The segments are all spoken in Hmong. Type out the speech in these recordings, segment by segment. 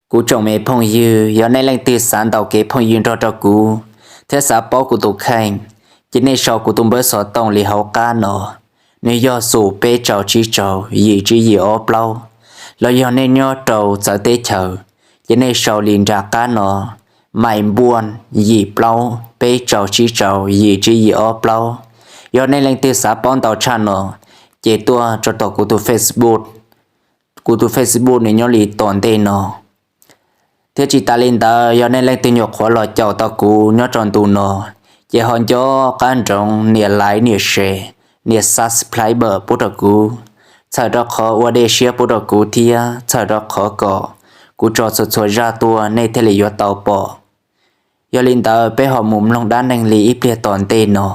Kuv tsoom me phooj ywg, yog nej leej twg xav ntaus kev phooj ywg nrog rau kuv thiab xav paub kuv tus kheej, ces nej sau kuv tus npawb xov tooj li hauv qab no. Nws yog xum peb rau tsib rau yim tsib yim ob plaub, los yog nej nyob rau txawv teb chaws, ces nej sau li nram qab no, mais npuaj yim plaub peb rau tsib rau yim tsib yim ob plaub. Yog nej leej twg xav paub ntau tshaj no, ces tuaj rau tom kuv tus Facebook. Kuv tus Facebook nws nyob li tom ntej no. Thiab tsis tas li ntawd, yog nej leej twg nyuam qhuav los caum tau kuv nyob rau ntu no, ces ho nco qab ntsoov nias like, nias share, nias subscribe pub rau kuv, txhawm rau qhov ua dej siab pub rau kuv thiab txhawm rau qhov kom kuv tso txhua txhua zaj tuaj nej thiaj li yuav tau pom. Yog li ntawd peb ho mus mloog dab neeg li ib pliag tom ntej no.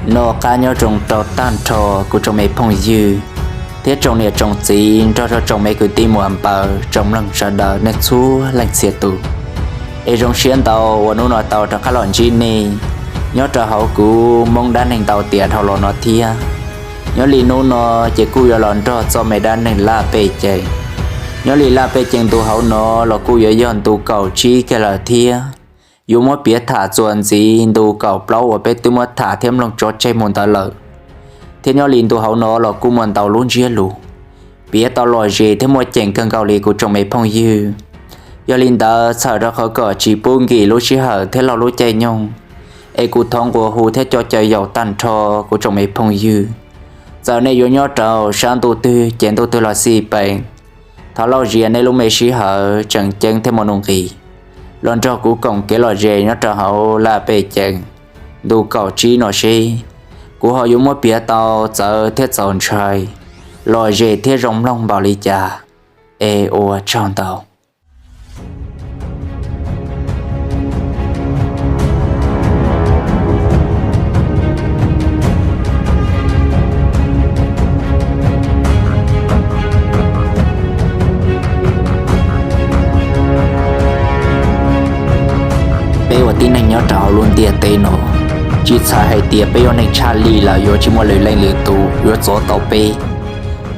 Noj qab nyob zoo rau tag nrho kuv tsoom me phooj ywg thiab tsoom niam tsoom txiv nrog rau tsoom me kwv tij muam npaws tsoom mloog sawv daws nej txhua leej txhia tus. Es zoo siab ntau uas hnub no tau rov qab los ntsib nej nyob rau hauv kuv Hmoob dab neeg ntau tiam dhau los no thiab. Nyob li hnub no ces kuj yuav los nrog txoj me dab neeg Laj Pej Cees. Nyob li Laj Pej Cees ntu hauv no los kuj yuav yog ntu kaum tsib kiag lawm thiab. Yuav muab piav tham txuas ntxiv ntu kaum plaub uas peb twb muab tham thiab mloog tso tseg mus ntawd lawm. Thiab nyob li ntu hauv no los kuj muaj ntau lub ntsiab lus piav tau lom zem thiab muaj ceem kawg nkaus li kuv tsoom me phooj ywg. Yog li ntawd txhawm rau qhov kom tsis pub nkim lub sij hawm thiab laug lub caij nyoog, es kuv thov nqua hu thiab coj caw yaum tag nrho kuv tsoom me phooj ywg, txawm nej yuav nyob rau sab ntuj twg ces ntuj twg los xij peem, thov lauj zias nej lub me sij hawm tseem ceeb thiab muaj nuj nqis los nrog kuv koom kev lom zem nyob rau hauv Laj Pej Cees ntu kaum tsib no seb kuv ho yuav muab piav tau txawv thiab txaus ntshai, lom zem thiab zoo mloog npaum li cas. Es ua tsaug ntau. Peb ua tib neeg nyob rau hauv lub ntiaj teb no, tsis txhais hais tias peb yog neeg tshaj lij lawm yuav tsis muaj lwm leej lwm tus yuav txov tau peb,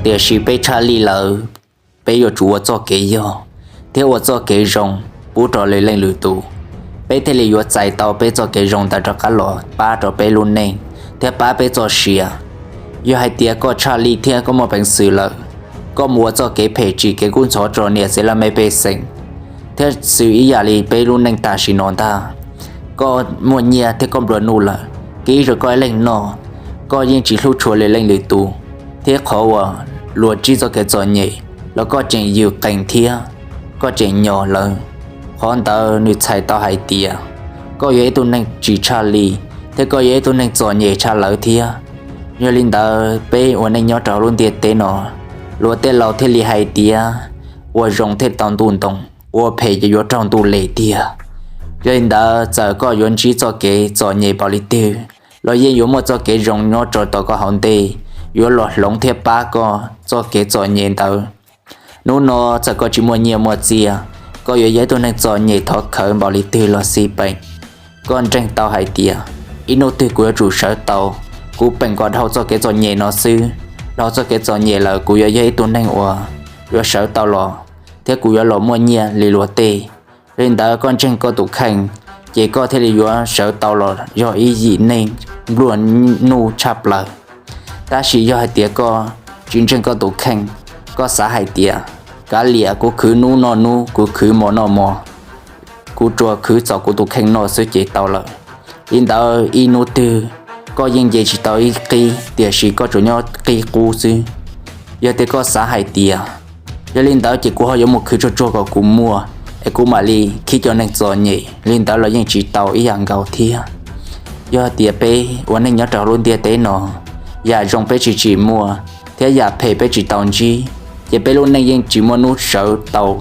tiam sis peb tshaj lij lawm, peb yuav tsum ua txoj kev yog thiab ua txoj kev zoo pub rau lwm leej lwm tus, peb thiaj li yuav txais tau peb txoj kev zoo ntawd rov qab los pab rau peb lub neej thiab pab peb txoj sia. Yog hais tias koj tshaj lij thiab koj muaj peev xwm lawm, koj mus ua txoj kev phem tsim kev kub ntxhov rau niam txiv laj mej pej xeem, thiab xws ib yam li peb lub neej tam sim no ntag, koj muaj nyiaj thiab koj nplua nuj lawm, kib rau koj ib leeg noj, koj yeej tsis hlub tshua lwm leej lwm tus, thiab qhov uas luag ntsib txoj kev txom nyem los koj tseem yws qees thiab koj tseem nyo lawv. Qhov ntawd nws txhais tau hais tias koj yog ib tug neeg tsis tshaj lij thiab koj yog ib tug neeg txom nyem tshaj lawv thiab. Yog li ntawd peb ua neej nyob rau hauv lub ntiaj teb no, luag tej laus thiaj li hais tias ua zoo thiaj tau ntuj ntoo, ua phem ces yuav raug ntuj les tiag. Yog li ntawd txawm koj yuav ntsib txoj kev txom nyem npaum li twg los yeej yuav muaj txoj kev zoo nyob rau tom koj hauv ntej yuav los hloov thiab pab koj txoj kev txom nyem ntawd. Hnub no txawm koj tsis muaj nyiaj muaj txiaj, koj yuav yog ib tug neeg txom nyem thov khawv npaum li twg los xij peem, koj ntseeg tau hais tias ib hnub twg kuv yuav tsum sawv tau, kuv peem kom dhau txoj kev txom nyem no xwb, dhau txoj kev txom nyem lawm kuv yuav yog ib tug neeg uas yuav sawv tau los thiab kuv yuav los muaj nyiaj li luag tej. Li ntawd koj ntseeg koj tus kheej, ces koj thiaj li yuav sawv tau los yog ib yim neeg nplua nuj tshaj plaws. Tab sis yog hais tias koj tsis ntseeg koj tus kheej, koj xav hais tias kav liam, kuv khwv hnub noj hnub, kuv khwv hmo noj hmo, kuv tsuas khwv txaus kuv tus kheej noj xwb ces tau lawm. Li ntawd ib hnub twg koj yeej nce tsis tau ib qib, tiam sis koj tsuas nyob qib qub xwb. Yog tias koj xav hais tias yog li ntawd ces kuv ho yuav mus khwv tsuag tsuag kom kuv muaj, es kuv mam li khib cov neeg txom nyem, li ntawd los yeej tsis tau ib yam nkaus thiab. Yog tias peb ua neej nyob rau hauv lub ntiaj teb no, yam zoo peb tsis tsim muaj, thiab yam phem peb tsis tau ntsib, ces peb lub neej yeej tsis muaj hnub sawv tau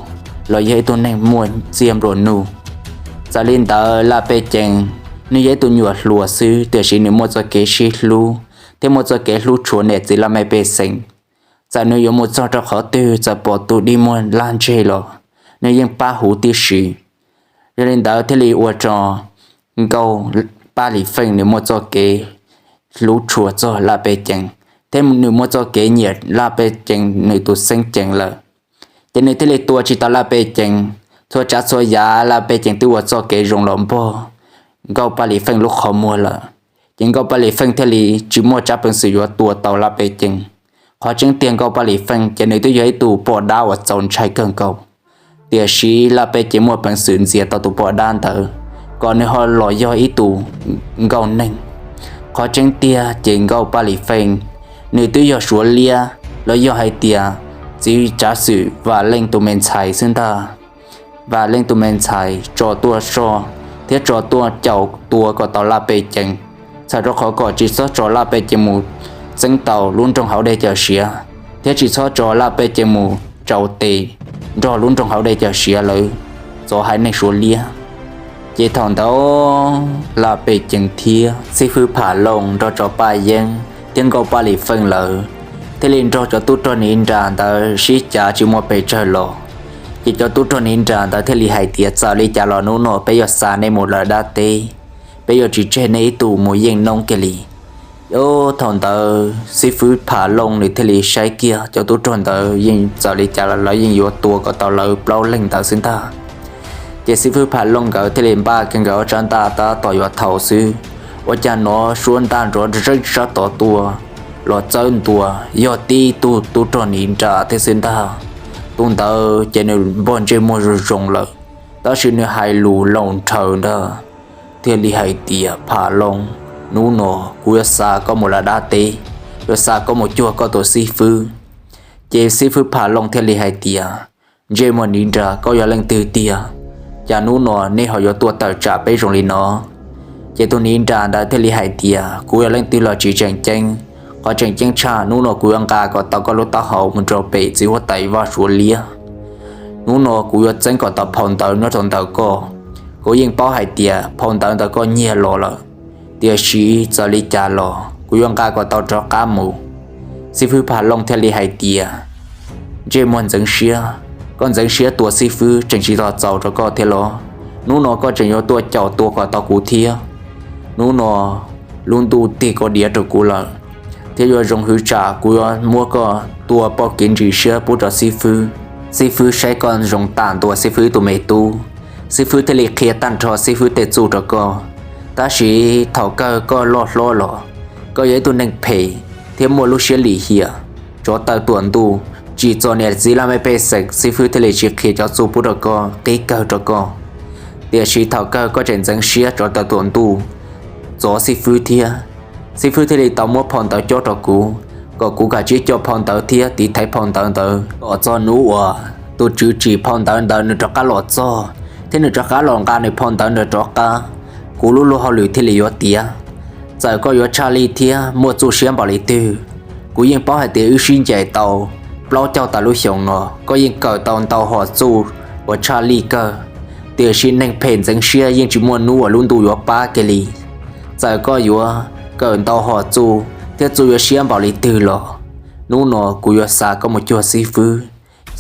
los yog ib tug neeg muaj txiag nplua nuj. Txawm li ntawd Laj Pej Cees, nws yog ib tug nyuam hluas xwb, tiam sis nws muaj txoj kev sib hlub thiab muaj txoj kev hlub tshua niam txiv laj mej pej xeem. Txawm nws yuav mus txog rau qhov twg, txawm pom tus dig muag laj ntseg los nws yeej pab huv tib si. Yog li ntawd thiaj li ua rau Nkauj Paj Lis Feej nws muaj txoj kev hlub tshua txog Laj Pej Cees, thiab nws muaj txoj kev nyiam Laj Pej Cees nws tus xeeb ceem lawm. Ces nws thiaj li tua tsis tau Laj Pej Cees. Txhua tsav txhua yam Laj Pej Cees twb ua txoj kev zoo los npog Nkauj Paj Lis Feej lub qhov muag lawm. Ces Nkauj Paj Lis Feej thiaj li tsis muaj tsab peev xwm yuav tua tau Laj Pej Cees. Qhov tseeb tiag Nkauj Paj Lis Feej ces nws twb yog ib tug poj dab uas txaus ntshai kawg nkaus. Tiam sis Laj Pej Cees muaj peev xwm ntxias tau tus poj dab ntawd kom nws ho los yog ib tus nkauj neeg. Qhov tseeb tiag ces Nkauj Paj Lis Feej nws twb yog Suav liab los yog hais tias txiv tsav xwm Vam Leej tus me ntxhais xwb ntag. Vam Leej tus me ntxhais tso tuaj soj thiab tso tuaj caum tua kom tau Laj Pej Cees, txhawm rau qhov kom tsis txhob tso Laj Pej Cees mus txeeb tau lub nroog Hauv Dej Cawm Siav, thiab tsis txhob tso Laj Pej Cees mus tsaus tes nrog lub nroog Hauv Dej Cawm Siav lawv txov haiv neeg Suav liab. Ces thaum ntawd Laj Pej Cees thiab xib fwb Pham Looj nrog cov paj yeeb thiab Nkauj Paj Lis Feej lawv thiaj li nrog cov tub rog Niv Nras ntawd sib cav tsis muaj pes tsawg los. Ces cov tub rog Niv Nras ntawd thiaj li hais tias txawm li cas los hnub no peb yuav xa nej mus lawv dab teb, peb yuav tsis tseg nej ib tug mus yeej noob kiag li. Thaum ntawd xib fwb Pham Looj nws thiaj li saib kiag cov tub rog ntawd yeej txawm li cas los lawv yeej yuav tua kom tau lawv plaub leeg ntawd xwb ntag. Ces xib fwb Pham Looj nkawd thiaj li npaj kiag nkawd ob tsab ntaj tab tom yuav thaum xwb, ua cas hnov suab ntaj nrov zeeb sab tod tuaj los txawb ntua yog tib tug tub rog Niv Nras thiab xwb ntag. Tus ntawd ces nws npog ntsej muag zoo zoo lawm, tab sis nws hais lus laus nrhaw ntag, thiaj li hais tias Pham Looj, hnub no kuv yuav xa koj mus lawv dab teb, yuav xa koj mus cuag koj tus xib fwb. Ces xib fwb Pham Looj thiaj li hais tias ntsej muag Niv Nras, koj yog leej twg tiag? Cas hnub no nej ho yuav tuaj tawm tsam peb zoo li no? Ces tus Niv Nras ntawd thiaj li hais tias kuv yog leej twg los tsis tseem ceeb, qhov tseem ceeb tshaj hnub no kuv yuav nqa kom tau koj lub taub hau mus rau pem txiv huab tais Vaj Suav liab. Hnub no kuv yuav txeeb kom tau phau ntawv nyob rau ntawm koj. Kuv yeej paub hais tias phau ntawv ntawm koj nyiag los lawm, tiam sis txawm li cas los kuv yuav nqa kom tau rov qab mus. Xib fwb Pham Looj thiaj li hais tias ntsej muag ntxeev siab, koj ntxeev siab tua xib fwb tseem tsis tau txaus rau koj thiab los? Hnub no koj tseem yuav tuaj caum tua kom tau kuv thiab. Hnub no lub ntuj tig koj diav rau kuv lawm, thiab yuav zoo hwv tsam kuv yuav muab koj tua poj kev ntsis siab pub rau xib fwb. Xib fwb saib koj zoo tam ntua xib fwb tus me tub, xib fwb thiaj li qhia tag nrho xib fwb tej txuj rau koj. Tab sis thaum kawg koj loj hlob los, koj yog ib tug neeg phem thiab muaj lub siab lim hiam, tsov tawm tuam ntuj, tsim txom niam txiv laj mej pej xeem, xib fwb thiaj li tsis qhia cov txuj pub rau koj qib kawg rau koj. Tiam sis thaum kawg koj tseem ntxeev siab tsov tawm tuam ntuj txov xib fwb thiab. Xib fwb thiaj li tau muab phau ntawv cob rau kuv, kom kuv kav tsij coj phau ntawv thiab tiv thaiv phau ntawv ntawd kom txog hnub uas tus tswv tsim phau ntawv ntawd nws rov qab los txog, thiab nws rov qab los nqa nws phau ntawv ntawd rov qab, kuv lub luag hauj lwm thiaj li yuav tiav. Txawm koj yuav tshaj lij thiab muaj txuj siab npaum li twg, kuv yeej paub hais tias wb sib ncaim tau plaub caug tas lub xyoo no, koj yeej kawm tau ntau hom txuj uas tshaj lij kawg. Tiam sis neeg phem ntxeev siab yeej tsis muaj hnub uas lub ntuj yuav pab kiag li. Txawm koj yuav kawm ntau hom txuj thiab txuj yuav siab npaum li twg los, hnub no kuv yuav xa koj mus cuag xib fwb,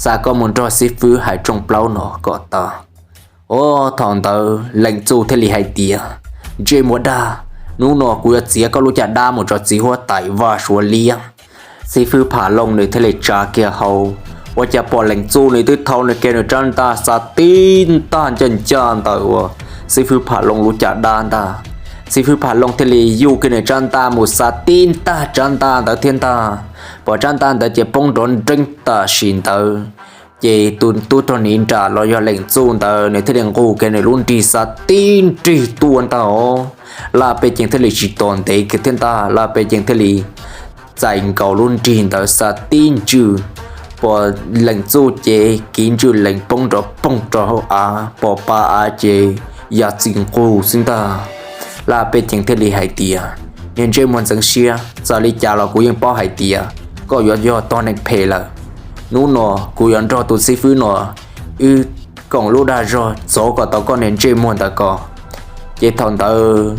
xa koj mus nrog xib fwb hais rooj plaub no kom tau. Ov, thaum ntawd Leej Txuj thiaj li hais tias, ntsej muag dag, hnub no kuv yuav txiav koj lub caj dab mus rau txiv huab tais Vaj Suav liab. Xib fwb Pham Looj nws thiaj li tsa kiag hau, ua cas pom Leej Txuj nws twb thau nws kiag nws tsab ntaj xa tib ntaj ncaj ncaj ntawm uas xib fwb Pham Looj lub caj dab ntag. Xib fwb Pham Looj thiaj li yuj kiag nws tsab ntaj mus xa tib ntaj tsab ntaj ntawd thiab ntag. Pom tsab ntaj ntawd ces poob nrov nreeb tam sim ntawd, ces tus tub rog Niv Nras los yog Leej Txuj ntawd nws thiaj li nqus kiag nws lub nrig xa tib nrig tuaj ntag os. Laj Pej Cees thiaj li tsis tos ntev kiag thiab ntag, Laj Pej Cees thiaj li txais nkaus lub nrig ntawd xa tib ntswj, pom Leej Txuj ces kiv ntswj lees poob nrov poog rau hauv av, pom pa av ces ya txi nqug xwb ntag. Laj Pej Cees thiaj li hais tias, niag ntsej muag ntxeev siab, txawm li cas los kuv yeej paub hais tias koj yuav yog tog neeg phem lawm. Hnub no kuv yuav nrog tus xib fwb no wb koom lub dag zog txov kom tau koj niag ntsej muag ntawd ko. Ces thaum ntawd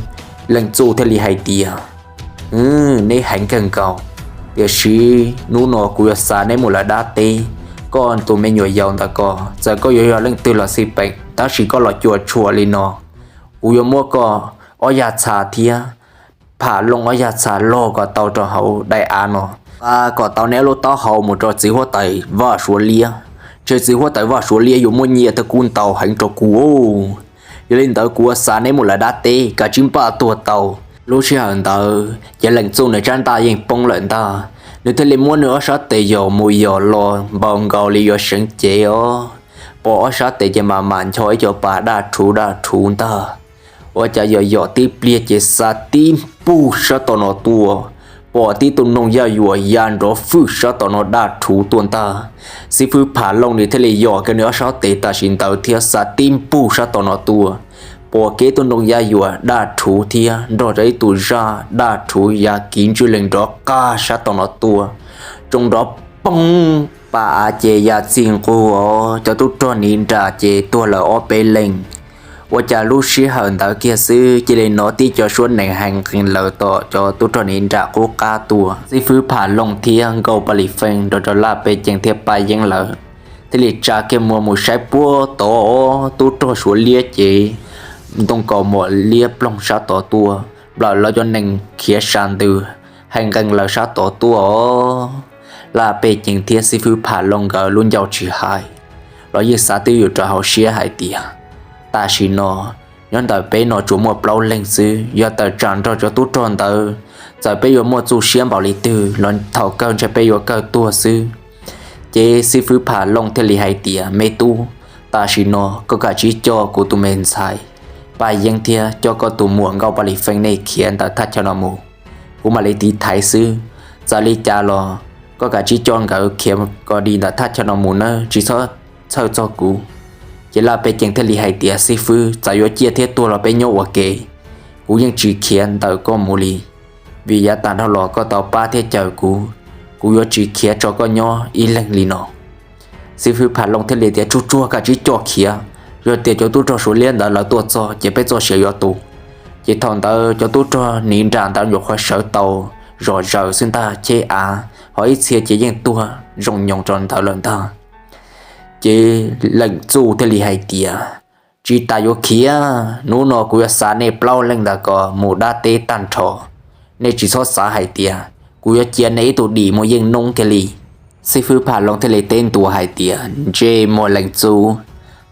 Leej Txuj thiaj li hais tias, neb heev kawg nkaus, tiam sis hnub no kuv yuav xa neb mus lawv dab teb. Koj tus me nyuam yaus ntawd ko, txawm koj yuav yog leej twg los xij peem, tab sis koj los cuam tshuam li no, kuv yuav muab koj ob yag txha thiab Pham Looj ob yag txha log kom tau rau hauv daim av no, qa kom tau neb lub taub hau mus rau txiv huab tais Vaj Suav Liab, ntshe txiv huab tais Vaj Suav Liab yuav muaj nyiaj thiab kub ntau heev rau kuv. Yog li ntawd kuv ua xa neb mus lawv dab teb, kav tsij npaj tuag tau. Lub sij hawm ntawd ces Leej Txuj nws tsab ntaj yeej poob lawm ntag, nws thiaj li muab nws ob sab tes yos mus yos los npaum nkaus li yuav seev cev os. Pom ob sab tes ces mam mam ncho ib co pas daj rhuv daj rhuv ntag. Ua cas yos yos tib pliag ces xa tib npug sab tom no tuaj, pom tib tug noog yaj yuam ya nrov fwj sab tom no daj rhuv tuaj ntag. Xib fwb Pham Looj nws thiaj li yos kiag nws ob sab tes tam sim ntawd thiab xa tib npug sab tom no tuaj, pom kiag ib tug noog yaj yuam daj rhuv thiab nrog rau ib tug zaj daj rhuv ya kiv ntswj leeg nrov qaj sab tom no tuaj, tsoo nrov poob, pas av ces ya txij nqug os, cov tub rog niv nram ces tuag lawm ob peb leeg. Ua cas lub sij hawm ntawd kiag xwb cia li hnov tib co suab nees heev nqees lawm tom cov tub rog niv nram qub qab tuaj. Xib fwb Pham Looj thiab Nkauj Paj Lis Feej nrog rau Laj Pej Ceeb thiab Paj Yeeb lawv thiaj li tsa kiag muag mus saib puag tod, tub rog Suav Liab ces ntoo kaus mom liab ploog sab tod tuaj, nplawm lawv cov nees khiav sa ntws heev nqees lawm sab tod tuaj os. Laj Pej Ceeb thiab xib fwb Pham Looj nkawd lub ncauj tsis hais los yeej xav twb ywm rau hauv siab hais tias tam sim no nyob ntawm peb no tsuas muaj plaub leeg xwb, yog tawm tsam nrog cov tub rog ntawd, txawm peb yuav muaj txuj siab npaum li twg los thaum kawg ntshe peb yuav kawg tuag xwb. Ces xib fwb Pham Looj thiaj li hais tias, Me tub, tam sim no koj kav tsij coj kuv tus me ntxhais Paj Yeeb thiab coj koj tus muam Nkauj Paj Lis Feej nej khiav ntawm thaj chaw no mus, kuv mam li tiv thaiv xwb. Txawm li cas los koj kav tsij coj nkawd khiav kom dim ntawm thaj chaw no mus nawb, tsis txhob txhawj txog kuv. Ces Laj Pej Ceeb thiaj li hais tias, Xib fwb, txawm yuav ciaj thiab tuag los peb nyob ua ke, kuv yeej tsis khiav ntawm koj mus li, vim yav tag dhau los koj tau pab thiab cawm kuv, kuv yuav tsis khiav tso koj nyob ib leeg li no. Xib fwb Pham Looj thiaj li tias, Tsuag tsuag, kav tsij coj khiav, yog tias cov tub rog Suav Liab ntawd lawv tuaj txog ces peb txoj sia yuav tu. Ces thaum ntawd cov tub rog niv nram ntawd nyuam qhuav sawv tau zom zaws xwb ntag, cheb av ho ib txhia ces yeej tuag zoo nyoos rau ntawd lawm ntag. Ces Leej Txuj thiaj li hais tias, Tsis tas yuav khiav, hnub no kuv yuav xa nej plaub leeg ntawd kom mus dab teb tag nrho. Nej tsis txhob xav hais tias kuv yuav cia nej ib tug dim mus yeej noob kiag li. Xib fwb Pham Looj thiaj li teb ntua hais tias, Ntsej muag Leej Txuj,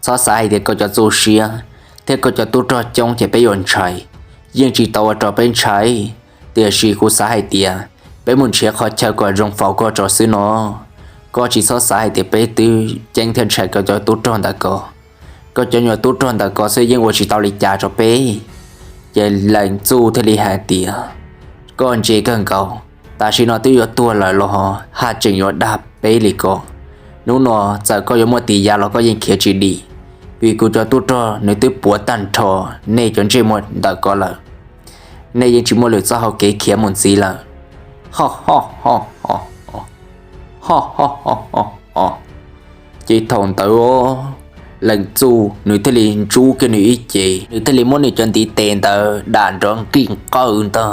txhob xav hais tias koj cov txuj siab thiab koj cov tub rog coob ces peb yuav ntshai, yeej tsis tau ua rau peb ntshai. Tiam sis kuv xav hais tias peb mus nrhiav qhov chaw kom zoo faus koj tso xwb no. Koj tsis txhob xav hais tias peb twb ceeb thiab ntshai koj cov tub rog ntawm ko. Koj cov nyuag tub rog ntawm ko xwb yeej ua tsis tau li cas rau peb. Ces Leej Txuj thiaj li hais tias, Koj ntse kawg nkaus, tam sim no twb yuav tuag lawm los haj tseem yuav dag peb li ko. Hnub no txawm koj yuav muaj tis ya los koj yeej khiav tsis dim, vim kuv cov tub rog nws twb puav tag nrho nej cov ntsej muag ntawm ko lawm. Nej yeej tsis muaj lwm txoj hau kev khiav mus ntxiv lawm. Ho ho ho ho ho ho ho ho ho. Ces thaum ntawd Leej Txuj nws thiaj li ntsub kiag nws ib ce, nws thiaj li muab nws cov ntiv tes ntawd dam nrov nqij qawj ntag.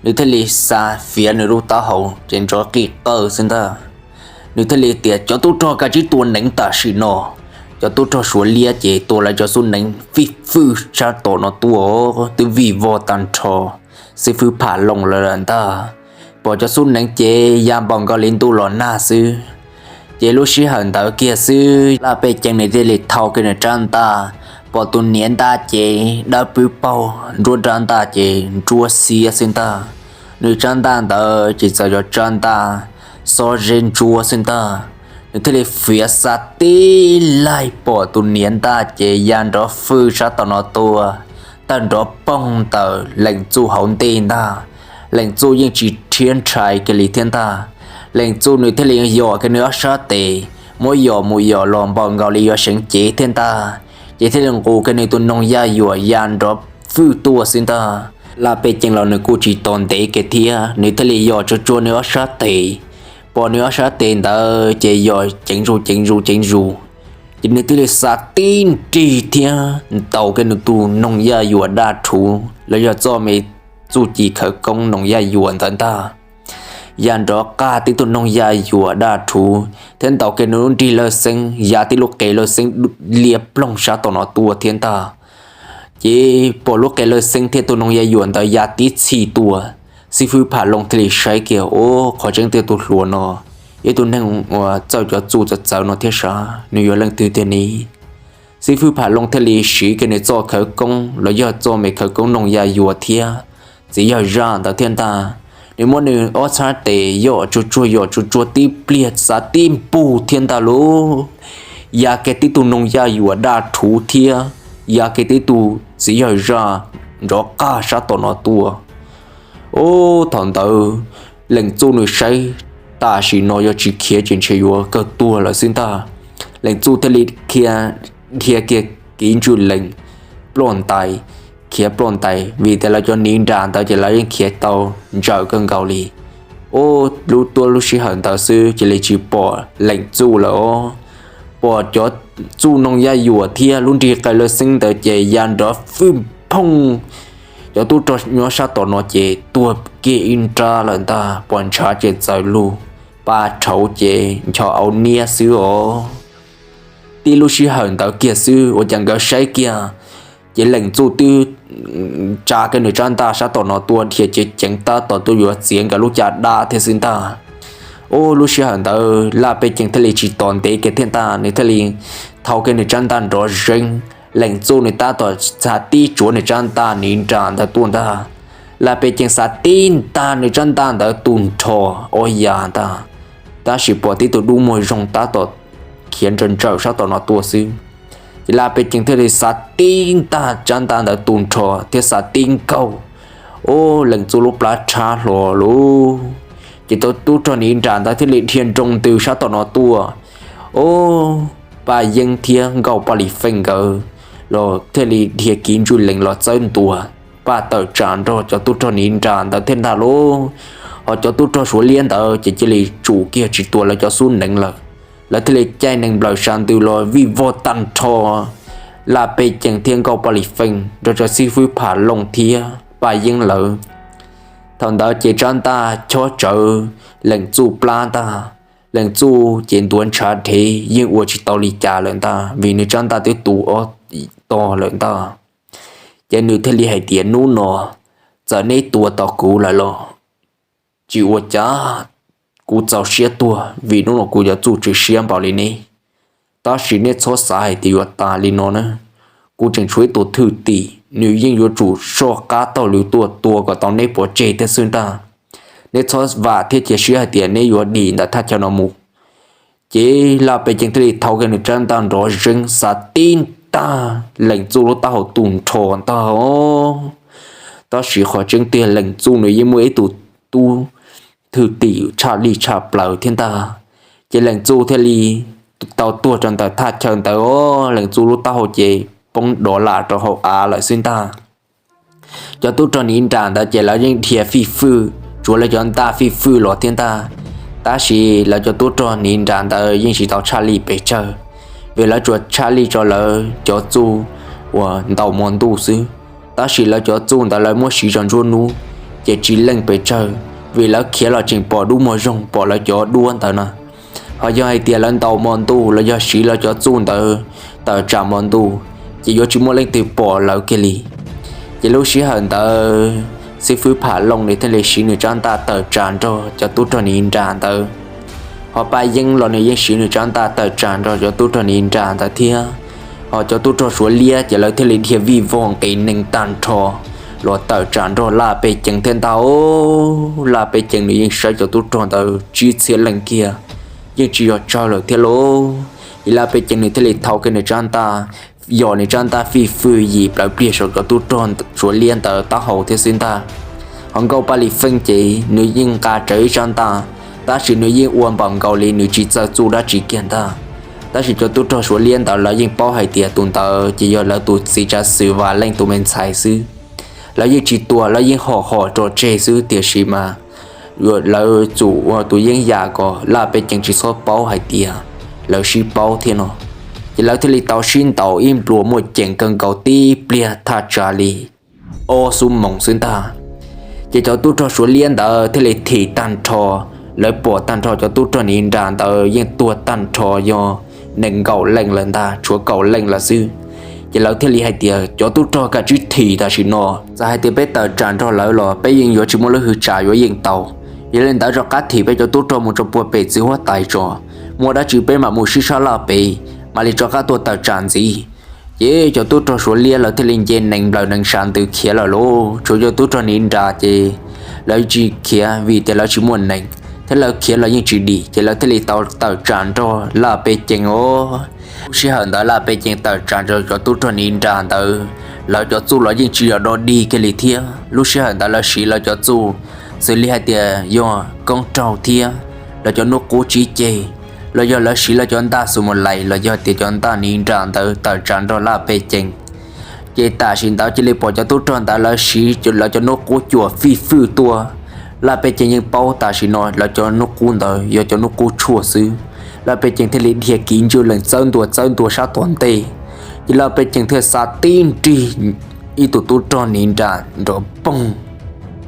Nws thiaj li xa fiav nws lub taub hau ces nrov nqij qawj xwb ntag. Nws thiaj li tias, Cov tub rog, kav tsij tua neev tam sim no. Cov tub rog Suav Liab ces tua lawv cov xub neev fij fwj sab tom no tuaj, twb vij vog tag nrho xib fwb Pham Looj lawv lawm ntag. Pom cov xub neev ces ya npaum nkaus li ntuj los nag xwb. Ces lub sij hawm ntawd kiag xwb Laj Pej Ceeb nws thiaj li thau kiag nws rab ntaj, pom tus niam ntaj ces dawb pwb paug, nruab rab ntaj ces ntsuab xiab xwb ntag. Nws rab ntaj ntawd ces txawm yog rab ntaj xob zeb ntsuab xwb ntag. Nws thiaj li fiav xa tib laig pom tus niam ntaj ces ya nrov fwj sab tom no tuaj, tawg nrov poog ntawm Leej Txuj hauv ntej ntag. Leej Txuj yeej tsis rhiab ntshai kiag li thiab ntag. Leej Txuj nws thiaj li yos kiag nws ob sab tes, muab yos mus yos los npaum nkaus li yuav seev cev thiab ntag. Ces thiaj li nqus kiag nws tus noog yaj yuam ya nrov fwj tuaj xwb ntag. Laj Pej Ceeb los nws kuj tsis tos ntev kiag thiab, nws thiaj li yos tsuag tsuag nws ob sab tes. Pom nws ob sab tes ntawd ces yos ceev zus ceev zus ceev zus, ces nws thiaj li xa tib nrig thiab ntaus kiag nws tus noog yaj yuam daj rhuv los yog txoj me txuj ci khawv koob noog yaj yuam ntawd ntag. Ya nrov qaj tib tug noog yaj yuam daj rhuv thiab ntaus kiag nws lub nrig lawj xeeb, ya tib lub qe lawj xeeb liab ploog sab tom no tuaj thiab ntag. Ces pom lub qe lawj xeeb thiab tus noog yaj yuam ntawd ya tib txhij tuaj. Xib fwb Pham Looj thiaj li saib kiag, ua qhov tseeb tiag tus hluas no, ib tug neeg uas txawj cov txuj txawv txawv no thiab sav, nws yog leej twg tiag ne? Xib fwb Pham Looj thiaj li siv kiag nws txoj khawv koob los yog txoj me khawv koob noog yaj yuam thiab txiv yawg zaj ntawd thiab ntag. Nws muab nws ob txhab tes yoj tsuag tsuag yoj tsuag tsuag tib pliag xav tib npug thiab ntag lauj, ya kiag tib tug noog yaj yuam daj rhuv thiab ya kiag tib tug txiv yawg zaj nrov qaj sab tom no tuaj. Ub, thaum ntawd Leej Txuj nws saib tam sim no yog tsis khiav ces ntshe yuav kawg tuag lawm xwb ntag. Leej Txuj thiaj li dhia kiag kiv ntswj lees ploj ntais, khiav ploj ntais vim tias lawv cov niv nras ntawd ces lawv yeej khiav tau ntsawm kawg nkaus li. Ub, lub tuab lub sij hawm ntawd xwb cia li tsis pom Leej Txuj lawm os. Pom cov txuj noog yaj yuam thiab lub nrig qe lawj xeeb ntawd ces ya nrov fwj phooj. Cov tub rog nyob sab tom no ces tuag kiag ib nrab lawm ntag, pom ntshav ces txawm lug, pa rhauv ces ncho au niab xwb os. Tib lub sij hawm ntawd kiag xwb ua cas nkawd saib kiag ces Leej Txuj twb tsa kiag nws tsab ntaj sab tom no tuaj dhia ceev ceev tab tom tuaj yuav txiav nkawd lub caj dab thiab xwb ntag. Ub, lub sij hawm ntawd Laj Pej Cees thiaj li tsis tos ntev kiag thiab ntag, nws thiaj li thau kiag nws tsab ntaj nrov zeeb. Leej Txuj nws tab tom xav tib tsuav nws tsab ntaj niv nras ntawd tuaj ntag. Laj Pej Cees xav tib ntaj nws tsab ntaj ntawd tu nrho ob yas ntag, tab sis pom tib tug dub muag zoo tab tom khiav ntsawm ntsawm sab tom no tuaj xwb. Ces Laj Pej Cees thiaj li xav tib ntaj tsab ntaj ntawd tu nrho thiab xav tib nkaug, ub, Leej Txuj lub plab rhab hlo lauj. Ces cov tub rog niv nras ntawd thiaj li dhia nroo ntws sab tom no tuaj. Ub, Paj Yeeb thiab Nkauj Paj Lis Feej nkawd los thiaj li dhia kiv ntswj lees los txawb ntua, paj tawm tsam nrog cov tub rog niv nras ntawd thiab ntag lauj. Ho cov tub rog Suav liab ntawd ces cia li tsum kiag tsis tua lawv cov xub neev lawm. Lawv thiaj li caij nees nplawm sas ntws los vij vog tag nrho Laj Pej Cees thiab Nkauj Paj Lis Feej nrog rau xib fwb Pham Looj thiab Paj Yeeb lawv. Thaum ntawd ces tsab ntaj chob tsawv Leej Txuj plab ntag. Leej Txuj ces ntuav ntshav dhev yeej ua tsis tau li cas lawm ntag vim nws tsab ntaj twb tu ob tog lawm ntag. Ces nws thiaj li hais tias, hnub no txawm neb tua tau kuv lawm los tsis ua cas, kuv txaus siab tuag vim hnub no kuv yuav txuj tsis siab npaum li neb. Tab sis neb txhob xav hais tias yuav tas li no na. Kuv tseem tshuav ib tug thwj tim, nws yeej yuav tsum soj qab taug lw tuaj tua kom tau neb pov tseg thiab xwb ntag. Neb txhob vam thiab cia siab hais tias neb yuav dim ntawm thaj chaw no mus. Ces Laj Pej Cees thiaj li thau kiag nws tsab ntaj nrov zeeb xav tib ntaj Leej Txuj lub taub hau tu nrho ntag. Tab sis qhov tseeb tiag Leej Txuj nws yeej muaj ib tug tub thwj tim tshaj lij tshaj plaws thiab ntag. Ces Leej Txuj thiaj li tau tuag rau ntawm thaj chaw ntawd os. Leej Txuj lub taub hau ces poob dov lam rau hauv av lawm xwb ntag. Cov tub rog niv nras ntawd ces lawv yeej dhia fij fwj tsuav lawv cov ntaj fij fwj los thiab ntag. Tab sis lawv cov tub rog niv nras ntawd yeej tsis tau tshaj lij pes tsawg, vim lawv tsuas tshaj lij rau lawv cov txuj uas ntaus hmo ntuj xwb. Tab sis lawv cov txuj ntawd lawv muab siv rau nruab hnub ces tsis leej pes tsawg, vim lawv khiav los tseem pom dub muag zoo pom lawv cov duab ntawd na. Ho yog hais tias lawv ntaus hmo ntuj los yog siv lawv cov txuj ntawd tawm tsam hmo ntuj ces yuav tsis muaj leej twg pom lawv kiag li. Ces lub sij hawm ntawd xib fwb Pham Looj nws thiaj li siv nws tsab ntaj tawm tsam nrog cov tub rog niv nras ntawd. Ho Paj Yeeb los nws yeej siv nws tsab ntaj tawm tsam nrog cov tub rog niv nras ntawd thiab. Ho cov tub rog Suav liab ces lawv thiaj li dhia vij vog nqis nees tag nrho los tawm tsam nrog Laj Pej Cees thiab ntag. Laj Pej Cees nws yeej saib cov tub rog ntawd tsib txhiab leej kiag yeej tsis yog tsawg lawm thiab lauj. Ces Laj Pej Cees nws thiaj li thau kiag nws tsab ntaj, yos nws tsab ntaj fij fwj yim plawv pliag saum cov tub rog Suav liab ntawd taub hau thiab xwb ntag. Ho Nkauj Paj Lis Feej ces nws yeej nqa rawv ib tsab ntaj, tab sis nws yeej ua npaum nkaus li nws tsis txawj txuj dab tsi kiag ntag. Tab sis cov tub rog Suav liab ntawd lawv yeej paub hais tias tus ntawd ces yog lawv tus txiv tsav xwm Vam Leej tus me ntxhais xwb. Lawv yeej tsis tua, lawv yeej hom hom rau tseg xwb, tiam sis mas lawv txum ua tus yeeb yam kom Laj Pej Cees tsis txhob paub hais tias lawv sib paub thiab no. Ces lawv thiaj li tau sib ntaus ib nplua muaj ceem kawg nkaus tib pliag thaj tsam li ob xuab moos xwb ntag. Ces cov tub rog Suav liab ntawd thiaj li thim tag nrho, lawv pom tag nrho cov tub rog niv nras ntawd yeej tuag tag nrho yog nees nkaum leej lawm ntag, tshuav kaum leej lawm xwb. Ces lawv thiaj li hais tias, cov tub rog, kav tsij thim tam sim no. Txawm hais tias peb tawm tsam nrog lawv los peb yeej yuav tsis muaj lub hwj tsam yuav yeej tau. Yog li ntawd rov qab thim peb cov tub rog mus rau puag pem txiv huab tais tso, muaj dab tsi peb mam mus sib sab laj pem, mam li rov qab tuaj tawm tsam ntxiv. Ces cov tub rog Suav liab lawv thiaj li nce nees nplawm nees sav ntws khiav lawm lauj. Tshuav cov tub rog Niv Nras ces lawv tsis khiav vim tias lawv tsis muaj nees, thiab lawv khiav los yeej tsis dim, ces lawv thiaj li tau tawm tsam nrog Laj Pej Cees os. Lub sij hawm ntawd Laj Pej Cees tawm tsam nrog cov tub rog Niv Nras ntawd, lawv cov txuj los yeej tsis yog dog dig kiag li thiab. Lub sij hawm ntawd lawv siv lawv cov txuj xws li hais tias yog koob raug thiab lawv cov hnub qub tsib ceg, los yog lawv siv lawv cov ntaj xu mus lais los yog tias cov ntaj Niv Nras ntawd tawm tsam nrog Laj Pej Cees. Ces tam sim ntawd cia li pom cov tub rog ntawd lawv siv lawv cov hnub qub cuam fij fwj tuaj. Laj Pej Cees yeej paub tam sim no lawv cov hnub qub ntawd yog cov hnub qub tshuaj xwb. Laj Pej Cees thiaj li dhia kiv ntswj lees txawb ntua txawb ntua sab tom ntej. Ces Laj Pej Cees thiaj xa tib nrig ib tug tub rog Niv Nras nrov poog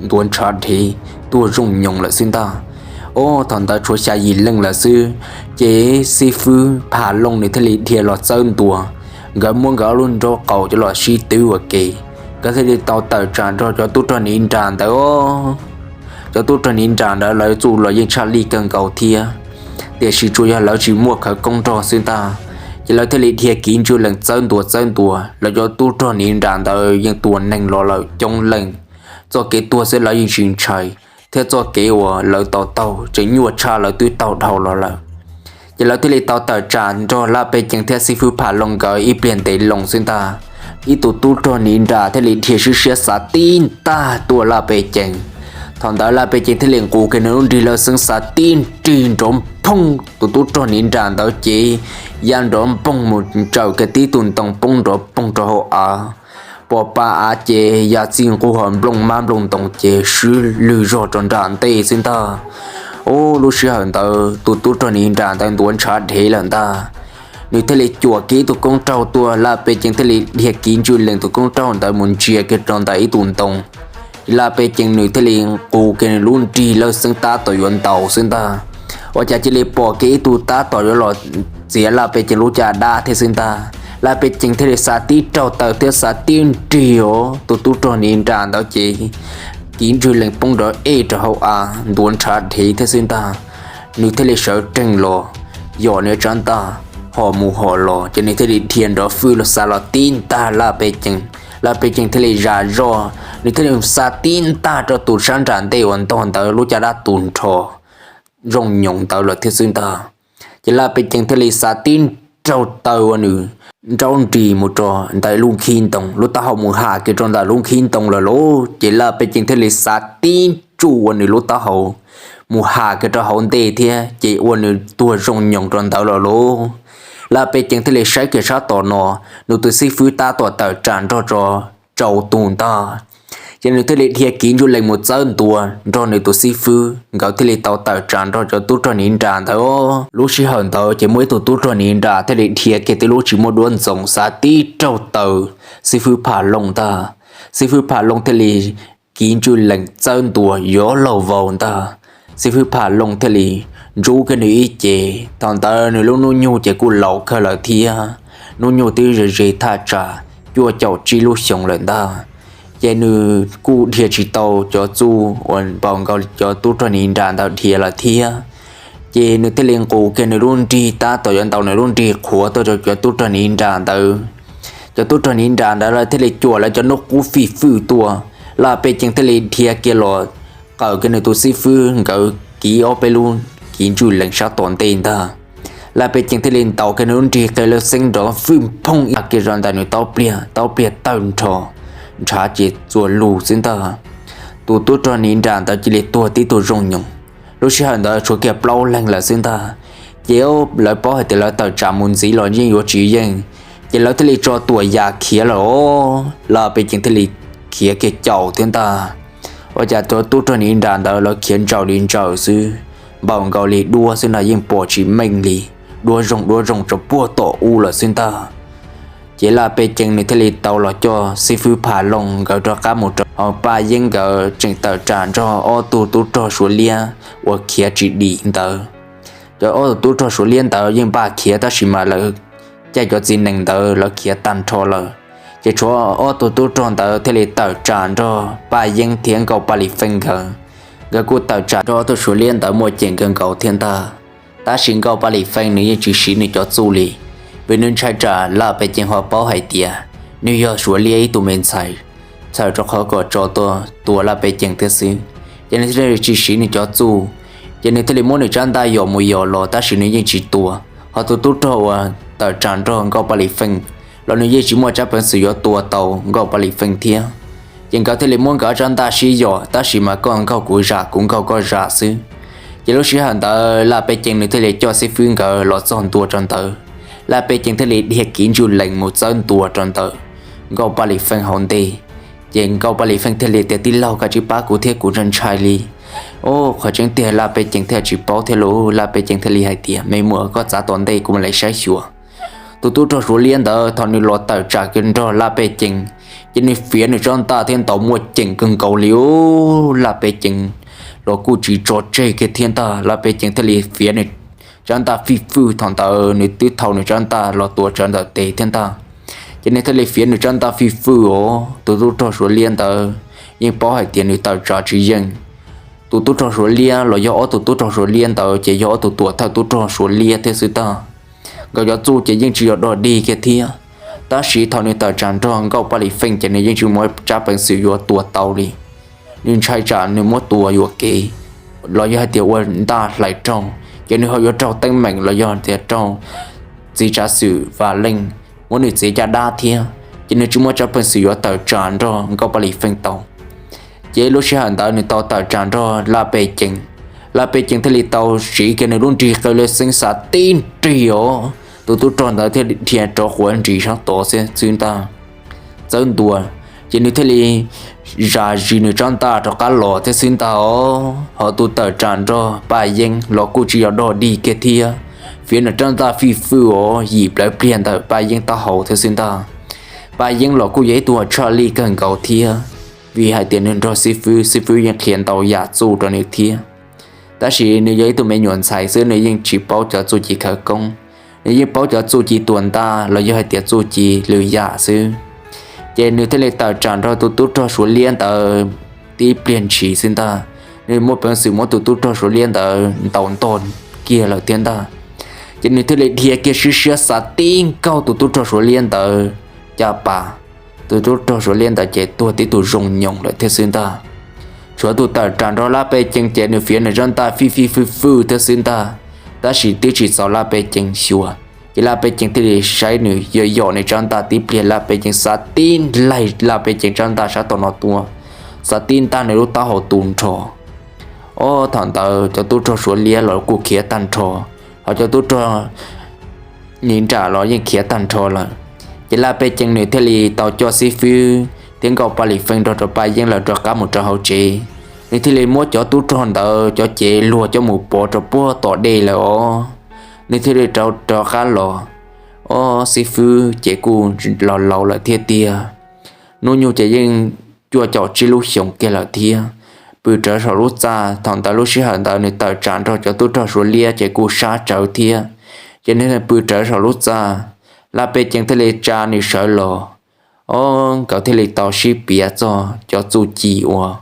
ntuav ntshav dhev tuag zoo nyoos lawm xwb ntag. Os, thaum ntawd tshuav xya yim leej lawm xwb. Ces xib fwb Pham Looj nws thiaj li dhia los txawb ntua, nkawd muab nkawd ob lub nraub qaum coj los sib twv ua ke, nkawd thiaj li tau tawm tsam nrog cov tub rog Niv Nras ntawd. Cov tub rog Niv Nras ntawd lawv txuj los yeej tshaj lij kawg nkaus thiab, tiam sis tsuas yog lawv tsis muaj khawv koob nrog xwb ntag. Ces lawv thiaj li dhia kiv ntswj lees txawb ntua txawb ntua, lawv cov tub rog Niv Nras ntawd yeej tua neeg los lawm coob leej. Txoj kev tuag xwb lawv yeej tsis ntshai, thiab txoj kev uas lawv tau taug tseem nyuaj tshaj lawv twb taug dhau los lawm. Ces lawv thiaj li tau tawm tsam nrog Laj Pej Cees thiab xib fwb Pham Looj nkawd ib pliag ntev loo xwb ntag. Ib tug tub rog Niv Nras thiaj li dhia siab siab xa tib ntaj tuaj Laj Pej Cees. Thaum ntawd Laj Pej Cees thiaj li nqus kiag nws lub nrig lawj xeeb xa tib nrig nrov phooj, tus tub rog Niv Nras ntawd ces ya nrov npoog mus ntsawm kiag tib tug ntoo poob nrov poog rau hauv av. Pom pa av ces ya txij nqug ho nplooj mab nplooj ntoos ces swb lwg zog rau nram ntej xwb ntag. Ub, lub sij hawm ntawd tus tub rog Niv Nras ntawd ntuav ntshav dhev lawm ntag. Nws thiaj li cuam kiag ib tug koob raug tuaj, Laj Pej Cees thiaj li dhia kiv ntswj lees tus koob raug ntawd mus ntsia kiag rau ntawm ib tug ntoo. Ces Laj Pej Cees nws thiaj li nqus kiag nws lub nrig lawj xeeb tab tom yuav ntaus xwb ntag. Ua cas cia li pom kiag ib tug tab tom yuav los txiav Laj Pej Cees lub caj dab thiab xwb ntag. Laj Pej Cees thiaj li xa tib raug taw thiab xa tib nrig os, tus tub rog Niv Nras ntawd ces kiv ntswj lees poob nrov ej rau hauv av ntuav ntshav dhev thiab xwb ntag. Nws thiaj li sawv tsees los yos nws tsab ntaj, ho mus ho los ces nws thiaj li dhia nrov fwj los xa los tib ntaj Laj Pej Cees. Laj Pej Cees thiaj li zam zoj, nws thiaj li xa tib ntaj rau tus sab nram ntej uas ntog ntawd lub caj dab tu nrho zoo nyoos ntawd lawm thiab xwb ntag. Ces Laj Pej Cees thiaj li xa tib raug taw ua nws nraub nrig mus rau ntawm lub nkhib ntoo, lub taub hau mus ham kiag rau ntawm lub nkhib ntoo lawm lauj. Ces Laj Pej Cees thiaj li xa tib tsuj ua nws lub taub hau mus ham kiag rau hauv ntej thiab ces ua nws tuag zoo nyoos rau ntawd lawm lauj. Laj Pej Cees thiaj li saib kiag sab tom no, nws tus xib fwb tab tom tawm tsam nrog rau tsaus tus ntag. Ces nws thiaj li dhia kiv ntswj lees mus txawb ntua nrog nws tus xib fwb, nkawd thiaj li tau tawm tsam nrog cov tub rog Niv Nras ntawd. Lub sij hawm ntawd ces muaj ib tug tub rog Niv Nras thiaj li dhia kiag tib lub tsis muaj duab ntxoov xa tib raug taw xib fwb Pham Looj ntag. Xib fwb Pham Looj thiaj li kiv ntswj lees txawb ntua yuav laug vau ntag. Xib fwb Pham Looj thiaj li ntsub kiag nws ib ce. Thaum ntawd nws lub hnub nyoog ces kuj laus kawg lawm thiab, hnub nyoog twb ze ze thaj tsam cuaj caum tsib lub xyoo lawm ntag. Ces nws kuj dhia tsis tau cov txuj uas npaum nkaus cov tub rog Niv Nras ntawd dhia lawm thiab. Ces nws thiaj li nqus kiag nws lub nrig tab tom yuav ntaus nws lub nrig qhuav tuaj rau cov tub rog Niv Nras ntawd. Cov tub rog Niv Nras ntawd lawv thiaj li cuam lawv cov hnub qub fij fwj tuaj. Laj Pej Cees thiaj li dhia kiag los qawm kiag nws tus xib fwb, nkawd kiv ob peb lub kiv ntswj lees sab tom ntej ntag. Laj Pej Cees thiaj li ntaus kiag nws lub nrig qe lawj xeeb nrov fwj phooj ib kiag rau ntawm nws taub pliag, taub pliag tawg nrho, ntshav ces txuas lug xwb ntag. Tus tub rog Niv Nras ntawd cia li tuag tib tug zoo nyoos. Lub sij hawm ntawd tshuav kiag plaub leeg lawm xwb ntag. Ces lawv paub hais tias lawv tawm tsam mus ntxiv los yeej yuav tsis yeej, ces lawv thiaj li tso tuam yas khiav lawm os. Laj Pej Cees thiaj li khiav kiag caum thiab ntag. Ua cas cov tub rog Niv Nras ntawd lawv khiav ntsaum li ntsaum xwb, npaum nkaus li duab xwb no yeej pom tsis meej li, duab zoo duab zoo rau puag tom ub lawm xwb ntag. Ces Laj Pej Cees nws thiaj li tau los coj xib fwb Pham Looj nkawd rov qab mus rau hauv Paj Yeeb nkawd tseem tawm tsam nrog ob tug tub rog Suav liab uas khiav tsis dim ntawd. Cov ob tug tub rog Suav liab ntawd yeej npaj khiav tab sis mas lawv caij cov txiv nees ntawd lawv khiav tag nrho lawm. Ces tshuav ob tug tub rog ntawd thiaj li tawm tsam nrog Paj Yeeb thiab Nkauj Paj Lis Feej nkawd. Nkawd kuj tawm tsam nrog ob tug Suav liab ntawd muaj ceem kawg nkaus thiab ntag. Tab sis Nkauj Paj Lis Feej nws yeej tsis siv nws cov txuj li, vim nws ntshai tsam Laj Pej Ceeb ho paub hais tias nws yog Suav liab ib tug me ntxhais, txhawm rau qhov kom tso tuag tua Laj Pej Ceeb thiab xwb. Ces nws thiaj li tsis siv nws cov txuj, ces nws thiaj li muab nws tsab ntaj yos mus yos los tab sis nws yeej tsis tua. Ho tus tub rog uas tawm tsam nrog Nkauj Paj Lis Feej los nws yeej tsis muaj tsab peev xwm yuav tua tau Nkauj Paj Lis Feej thiab. Ces nkawd thiaj li muab nkawd tsab ntaj sib yos, tab sis mas koj nkaug kuv zam, kuv nkaug koj zam xwb. Ces lub sij hawm ntawd Laj Pej Ceeb nws thiaj li coj xib fwb nkawd los txog ntua rau ntawd. Laj Pej Ceeb thiaj li dhia kiv ntswj lees mus txawb ntua rau ntawm Nkauj Paj Lis Feej hauv ntej. Ces Nkauj Paj Lis Feej thiaj li tias, tij laug, koj tsis pab kuv thiab, kuv ntshai li. Ov, qhov tseeb tiag Laj Pej Ceeb thiaj tsis paub thiab lauj. Laj Pej Ceeb thiaj li hais tias, me muam, koj txav tom ntej, kuv mam li saib xyuas. Tus tub rog Suav liab ntawd thaum nws los tawm tsam kiag nrog Laj Pej Ceeb, ces nws fiav nws tsab ntaj thiab ntaus muaj ceem kawg nkaus li. Ov, Laj Pej Ceeb los kuj tsis tso tseg kiag thiab ntag. Laj Pej Ceeb thiaj li fiav nws tsab ntaj fij fwj, thaum ntawd nws twb thau nws tsab ntaj los tua tsawv ntawm tes thiab ntag. Ces nws thiaj li fiav nws tsab ntaj fij fwj, ov, tus tub rog Suav liab ntawd yeej paub hais tias nws tawm tsam tsis yeej. Tus tub rog Suav liab los yog ob tug tub rog Suav liab ntawd ces yog ob tug tuam thawj tub rog Suav liab thiab xwb ntag. Nkawd cov txuj ces yeej tsis yog dog dig kiag thiab. Tab sis thaum nws tawm tsam nrog Nkauj Paj Lis Feej ces nws yeej tsis muaj tsab peev xwm yuav tua tau li. Nws ntshai tsam nws muab tua yuam kev los yog hais tias ua ntaj hlais raug, ces nws ho yuav raug teeb meem los yog tias raug txiv tsav xwm Vam Leej muab nws txiav caj dab thiab, ces nws tsis muaj tsab peev xwm yuav tawm tsam nrog Nkauj Paj Lis Feej tau. Ces lub sij hawm ntawd nws tau tawm tsam nrog Laj Pej Ceeb. Laj Pej Ceeb thiaj li tau siv kiag nws lub nrig qw lej xeeb xav tib nrig, ov, tus tub rog ntawd thiaj dhia rov quav nris sab tod xwb ntag, txawb ntua. Ces nws thiaj li zam zis nws tsab ntaj rov qab los thiab xwb ntag. Ov, ho tus tawm tsam nrog Paj Yeeb los kuj tsis yog dog dig kiag thiab, fiav nws tsab ntaj fij fwj, ov, yim plawv pliag ntawm Paj Yeeb taub hau thiab xwb ntag. Paj Yeeb los kuj yog ib tug uas tshaj lij kawg nkaus thiab, vim hais tias nws nrog xib fwb, xib fwb yeej qhia ntau yam txuj rau nws thiab. Tab sis nws yog ib tug me nyuam ntxhais xwb, nws yeej tsis paub cov txuj ci khawv koob. Nws yeej paub cov txuj ci tua ntaj los yog hais tias txuj ci lwm yam xwb. Ces nws thiaj li tawm tsam nrog tus tub rog Suav liab ntawd tib pliag ntshis xwb ntag. Nws muaj peev xwm muab tus tub rog Suav liab ntawd ntaus ntog kiag lawm thiab ntag. Ces nws thiaj li dhia kiag siab siab xav tib nkaug tus tub rog Suav liab ntawd caj pas. Tus tub rog Suav liab ntawd ces tuag tib tug zoo nyoos lawm thiab xwb ntag. Tshuav tus tawm tsam nrog Laj Pej Ceeb ces nws fiav nws tsab ntaj fij fij fwj fwj thiab xwb ntag, tab sis twb tsis txaus Laj Pej Ceeb xyuas. Ces Laj Pej Ceeb thiaj li saib nws yog yom nws tsab ntaj tib pliag, Laj Pej Ceeb xav tib laig Laj Pej Ceeb tsab ntaj sab tom no tuaj, xav tib ntaj nws lub taub hau tu nrho. Ov, thaum ntawd cov tub rog Suav liab los kuj khiav tag nrho, ho cov tub rog Niv Nram los yeej khiav tag nrho lawm. Ces Laj Pej Ceeb nws thiaj li tau coj xib fwb thiab Nkauj Paj Lis Feej nrog rau Paj Yeeb lawv rov qab mus rau hauv tsev. Nws thiaj li muab cov tub rog ntawd cov cev luag coj mus pov rau puag tom dej lawm os. Nws thiaj li rov rov qab los. Ob, xib fwb ces kuj laus laus lawm thiab tiag, hnub nyoog ces yeej cuaj caum tsib lub xyoos kiag lawm thiab. Pw rawv saum lub txaj, thaum ntawd lub sij hawm ntawd nws tawm tsam nrog cov tub rog Suav liab ces kuj sab tsawv thiab. Ces nws pw rawv saum lub txaj, Laj Pej Ceeb thiaj li tsa nws sawv los. Ob, nkawd thiaj li tau sib piav txog cov txuj ci uas,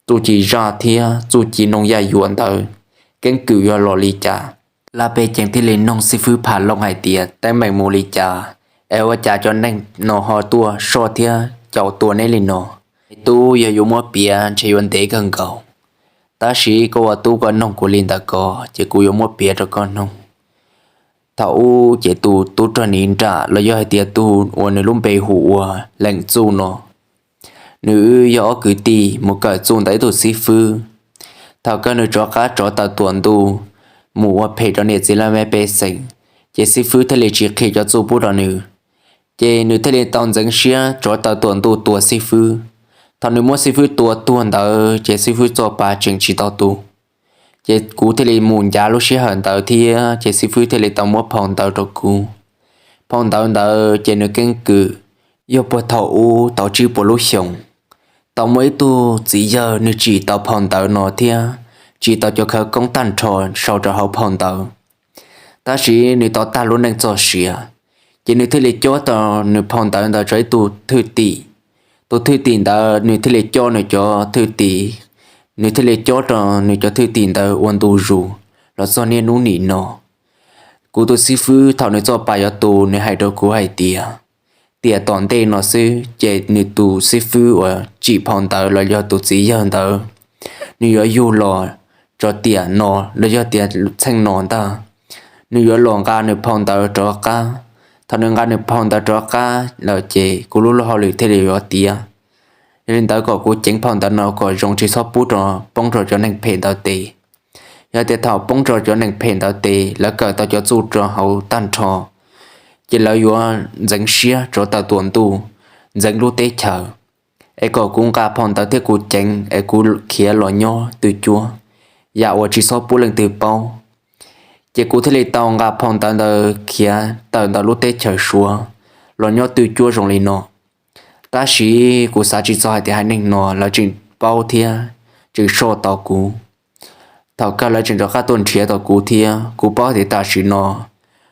txuj ci zaj thiab txuj ci noog yaj yuam ntawd keeb kwm yog los li cas. Laj Pej Ceeb thiaj li noog xib fwb Pham Looj hais tias teeb meem mus li cas es ua cas cov neeg no ho tuaj soj thiab caum tua neb li no? Es tub, yog yuav muab piav ntshe yuav ntev kawg nkaus, tab sis koj ua tub koj noog kuv li ntawd ko ces kuv yuav muab piav rau koj noog. Thaum ub ces tus tub rog Niv Nram los yog hais tias tus uas nws lub npe hu ua Leem Txuj no, nws wb yog ob kwv tij mus kawm txuj ntawm ib tug xib fwb. Thaum kawg nws rov qab rov taw tuam ntuj mus ua phem rau niam txiv laj mej pej xeem, ces xib fwb thiaj li tsis qhia cov txuj pub rau nws. Ces nws thiaj li tau ntxeev siab rov taw tuam ntuj tua xib fwb. Thaum nws muab xib fwb tua tuag ntawd ces xib fwb txoj pa tseem tsis tau tu. Ces kuv thiaj li mus ncav lub sij hawm ntawd thiab ces xib fwb thiaj li tau muab phau ntawv rau kuv. Phau ntawv ntawd ces nws keeb kwm yog puag thaum ub tau tsib puas lub xyoos, tau muaj ib tug txiv yawg nws tsim tau phau ntawv no thiab tsim tau cov khawv koob tag nrho sau rau hauv phau ntawv. Tab sis nws tau tag lub neej txoj sia, Ces nws thiaj li cob tau nws phau ntawv ntawd rau ib tug thwj tim. Tus thwj tim ntawd nws thiaj li cob nws cov thwj tim, nws thiaj li cob rau nws cov thwj tim ntawd ua ntu zus los txog niaj hnub nim no. Kuv tus xib fwb thaum nws txoj pas yuav tu, nws hais rau kuv hais tias, tiam tom ntej no xwb ces nws tus xib fwb uas tsim phau ntawv los yog tus txiv yawg ntawd, nws yuav yug los rau tiam no los yog tias txheej no ntag, nws yuav los nqa nws phau ntawv rov qab. Thaum nws nqa nws phau ntawv rov qab lawm ces kuv lub luag hauj lwm thiaj li yuav tiav. Yog li ntawd kom kuv ceev phau ntawv no kom zoo tsis txhob pub rau poob rau cov neeg phem ntawd tes. Yog tias thaum poob rau cov neeg phem ntawd tes lawv kawm tau cov txuj rau hauv tag nrho, ces lawv yuav ntxeev siab rov tawm tuam ntuj, ntxeev lub teb chaws. Es kom kuv nqa phau ntawv thiab kuv ceev es kuv khiav los nyob twj cuab, yam uas tsis txhob pub leej twg paub. Ces kuv thiaj li tau nqa phau ntawv ntawd khiav tawm ntawm lub teb chaws Suav los nyob twj cuab zoo li no. Tab sis kuv xav tsis txog hais tias haiv neeg no lawv tseem paub thiab tseem soj tau kuv. Thaum kawg lawv tseem rov qab tuaj nrhiav tau kuv thiab kuv paub tias tam sim no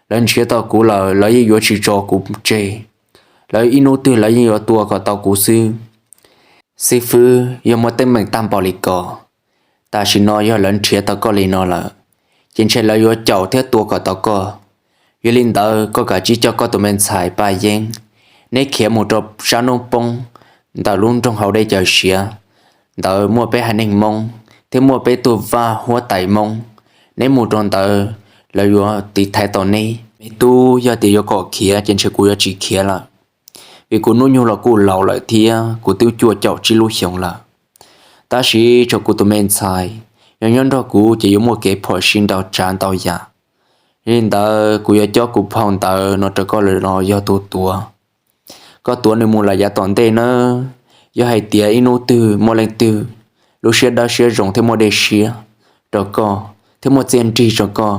lawv nrhiav tau kuv lawm, lawv yeej yuav tsis tso kuv tseg. Lawv ib hnub twg lawv yeej yuav tua kom tau kuv xwb. Xib fwb, yog muaj teeb meem tag npaum li ko, tam sim no yog lawv nrhiav tau koj li no lawm, ces ntshe lawv yuav caum thiab tua kom tau koj. Yog li ntawd koj kav tsij coj koj tus me ntxhais Paj Yeeb, neb khiav mus rau sab hnub poob ntawm lub nroog Hauv Dej Cawv Siav. Ntawd muaj peb haiv neeg Hmoob thiab muaj peb tug vaj huab tais Hmoob. Neb mus rau ntawd, lawv yuav tiv thaiv tau neb. Me tub, yog tias yuav kom khiav ces ntshe kuv yuav tsis khiav lawm, vim kuv hnub nyoog los kuj laus lawm thiab kuv twb cuaj caum tsib lub xyoos lawm. Tab sis tshuav kuv tus me ntxhais, yog nyob nrog kuv ces yuav muaj kev phom sij ntau tsav ntau yam. Li ntawd kuv yuav cob kuv phau ntawv no rau koj los yog tus tuav. Koj tuav nws mus lawm yav tom ntej nawb. Yog hais tias ib hnub twg muaj leej twg lub siab dawb siab zoo thiab muaj dej siab rau koj thiab muaj txiaj nrig rau koj,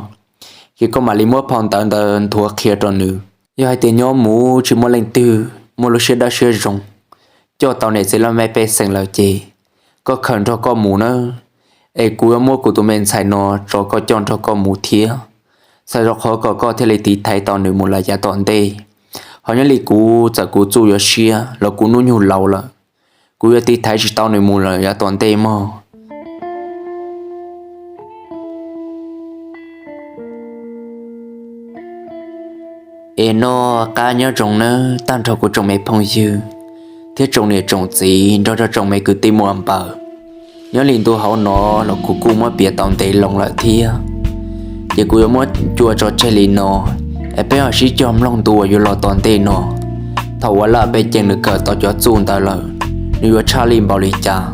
ces koj mam li muab phau ntawv ntawd nthuav qhia rau nws. Yog hais tias nyob mus tsis muaj leej twg muaj lub siab dawb siab zoo coj tau niam txiv laj mej pej xeem lawm ces koj khaws nrog koj mus nawb. Es kuv yuav muab kuv tus me ntxhais no tso koj coj nrog koj mus thiab, txhawm rau qhov kom koj thiaj li tiv thaiv tau nws mus lawm yav tom ntej. Ho nyob li kuv, txawm kuv txuj yuav siab los kuv hnub nyoog laus lawm, kuv yuav tiv thaiv tsis tau nws mus lawm yav tom ntej mog. Es noj qab nyob zoo nawb tag nrho kuv tsoom me phooj ywg thiab tsoom niam tsoom txiv nrog rau tsoom me kwv tij muam npawg. Nyob li ntu hauv no los kuv kuj muab piav tau ntev loo lawm thiab, ces kuv yuav muab cua tso tseg li no, es peb ho sib cog mloog ntu uas yuav los tom ntej no. Thaum uas Laj Pej Ceem nws kawm tau cov txuj ntawd lawm, nws yuav tshaj li npaum li cas,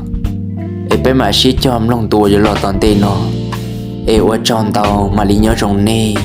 es peb mam sib cog mloog ntu uas yuav los tom ntej no. Es ua tsaug ntau, mam li nyob zoo nej.